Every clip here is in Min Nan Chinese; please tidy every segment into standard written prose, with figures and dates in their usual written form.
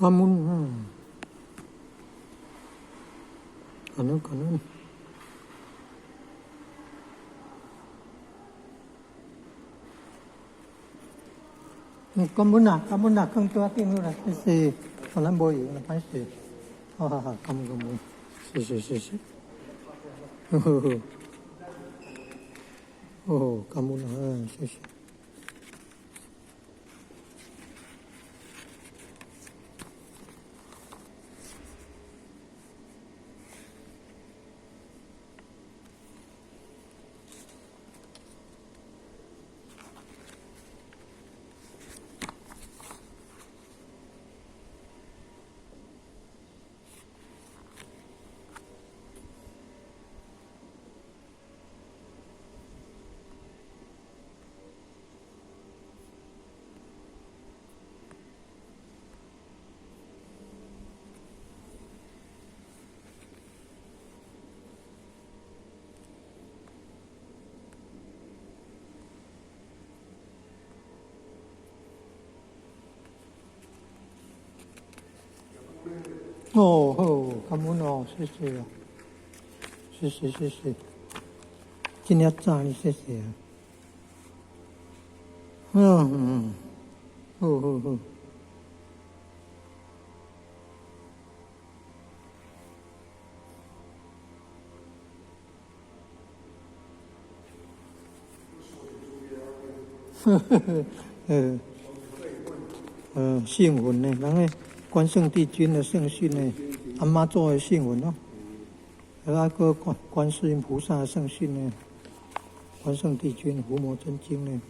感恩，嗯，感恩感恩。嗯，感恩啊，感恩啊，更多顶好啦，謝謝，可能無用啦，歹勢，哈哈哈，感恩感恩，謝謝謝謝，呵呵呵，哦，感恩啊，謝謝。哦，好，感恩哦，謝謝啊，謝謝謝謝，這爾早呢，謝謝啊，嗯嗯，好好好。呵呵呵，呃，呃，聖訓呢，人個關聖帝君的聖訓呢，阿媽祖的聖訓咯，啊閣觀觀世音菩薩的聖訓呢，關聖帝君伏魔真經呢，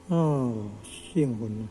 哦，哦，聖訓。